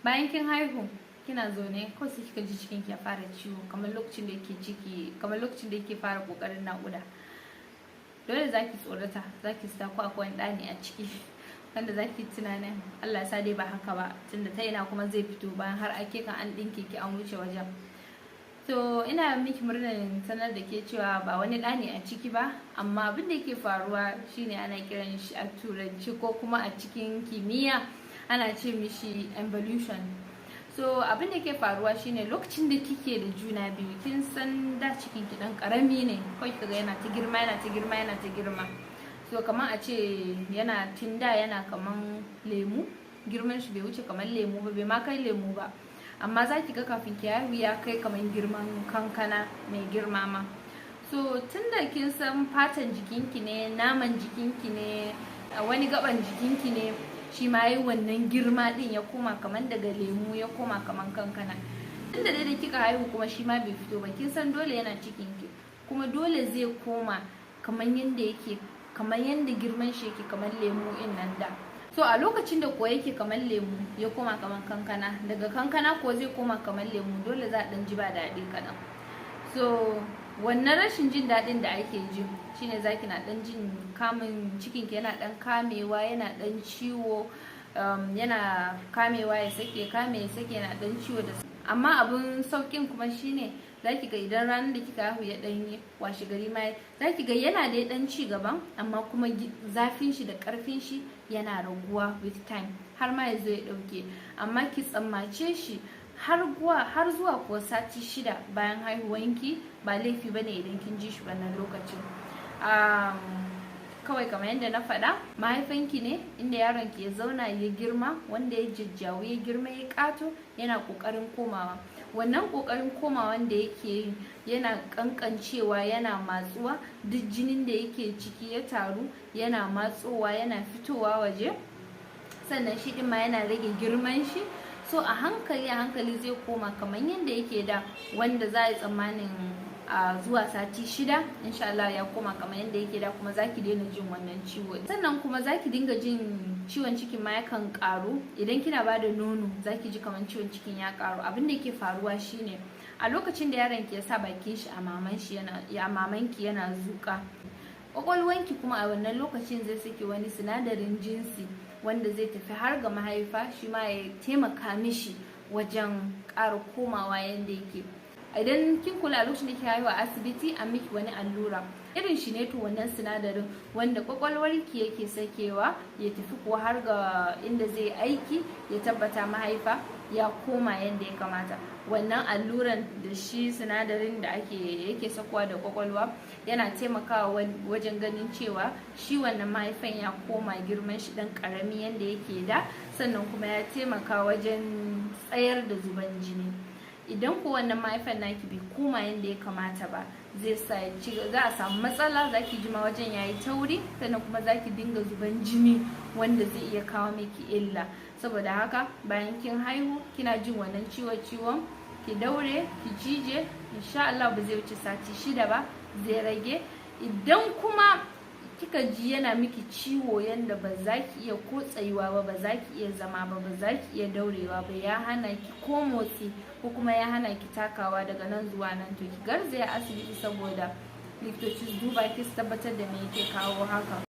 Bayan kin haihu, kina zaune kawai sai kika ji cikin ki ya fara ciwo, kamar lokacin da yake ciki, kamar lokacin da yake fara kokarin naƙuda. Dole zaki tsorata, zaki sa ko akwai wani ɗa ne a ciki, wanda zaki tunanin Allah sa dai ba haka ba, tunda ta ina kuma zai fito bayan har ake kan an ɗinke ki, an wuce wajen. To, ina miki murnar sanar da ke cewa ba wani ɗa ne a ciki ba, amma abin da yake faruwa shine ana kiran shi a Turanci ko kuma a cikin kimiyya ana ce mishi involution. So abin da ke faruwa shine, lokacin da kike da juna biyu, kin san da cikin ki dan karami ne, kawai kaga yana ta girma, yana ta girma, yana ta girma. So kamar a ce yana tun da yana kaman lemu, girman shi bai wuce kamar lemu ba, bai ma kai lemu ba, amma za ki ga kafin ki haihu ya kai kamar girman kankana mai girma ma. So tun da kin san fatan jikinki ne, naman jikinki ne, wani gaban jikinki ne, shi ma yi wannan girma din, ya koma kamar daga lemu ya koma kamar kankana. Tun da da kika haihu kuma shi ma bai fito ba, kin san dole yana cikinki, kuma dole zai koma kamar yadda yake, kamar yadda girman shi yake kamar lemu in nan da. So a lokacin da ko yake kamar lemu ya koma kamar kankana, daga kankana ko zai koma kamar lemu, dole za a dan ji ba daɗi kaɗan. So wannan rashin jin daɗin da ake ji shine zaki na dan jin kamun cikin ki yana dan kamewa, yana dan ciwo, yana kamewa ya sake, kame ya sake, yana dan ciwo da. Amma abun saukin kuma shine zaki ga idan ranar da kika haihu ya dan yi, washe gari ma zaki ga yana da dan ci gaban, amma kuma zafin shi da karfin shi yana raguwa with time har ma ya zo ya dauke. Amma ki tsammace shi har zuwa kuwa sati 6 bayan haihuwanki, ba laifi bane idan kin ji shi wannan lokacin. Kawai kamar yadda na faɗa, mahaifanki ne inda yaron ki ya zauna ya girma, wanda ya jajjawo, ya girma, ya ƙato, yana ƙoƙarin komawa. Wannan ƙoƙarin komawan da yake yi, yana ƙanƙancewa, yana matsuwa, duk jinin da yake ciki ya taru yana matsowa, yana fitowa waje. Sannan shi ɗin ma yana rage girman shi. So a hankali a hankali zai koma kamar yadda yake da, wanda za a yi tsammanin a zuwa sati 6, insha Allah, ya koma kamar yadda yake da, kuma zaki daina jin wannan ciwo. Sannan kuma zaki dinga jin ciwon cikin ma yakan karu idan kina bada nono, zaki ji kamar ciwon cikin ya karu. Abin da yake faruwa shine, a lokacin da yaron ki ya sa bakin shi a maman shi, yana ya mamanki, yana zuka, kwakwalwanki kuma a wannan lokacin zai saki wani sinadarin jinsi wanda zai tafi har ga mahaifa, shi ma ya taimaka mishi wajen ƙara komawa yadda yake. Idan kin kula, a lokacin da kike haihuwa a asibiti an miki wani allura irin shi ne. To, wannan sinadarin wanda kwakwalwarki yake sakewa ya tafi kuwa har ga inda zai aiki, ya tabbata mahaifa ya koma yadda ya kamata, wannan alluran da shi sinadarin da ake yake sakuwa da kwakwalwa yana taimakawa wajen ganin cewa shi wannan mahaifan ya koma girman shi dan karami yadda yake da. Sannan kuma ya taimaka wajen tsayar da zuban jini. Idan ko wannan mahaifan naki bai koma yadda ya kamata ba, zai sa za a samu matsala, zaki jima wajen yayi tauri, sannan kuma zaki dinga zuban jini wanda zai iya kawo miki illa. Saboda haka bayan kin haihu kina jin wannan ciwo ciwon, ki daure, ki cije, insha Allah ba zai wuce sati 6 ba, zai rage. Idan kuma kika ji yana miki ciwo yanda ba za ki iya ko tsayuwa ba, ba za ki iya zama ba, ba za ki iya daurewa ba, ya hana ki ko motsi ko kuma ya hana ki takawa daga nan zuwa nan, to ki garzaya asibiti saboda likitoci su duba ki, su tabbatar da me yake kawo haka.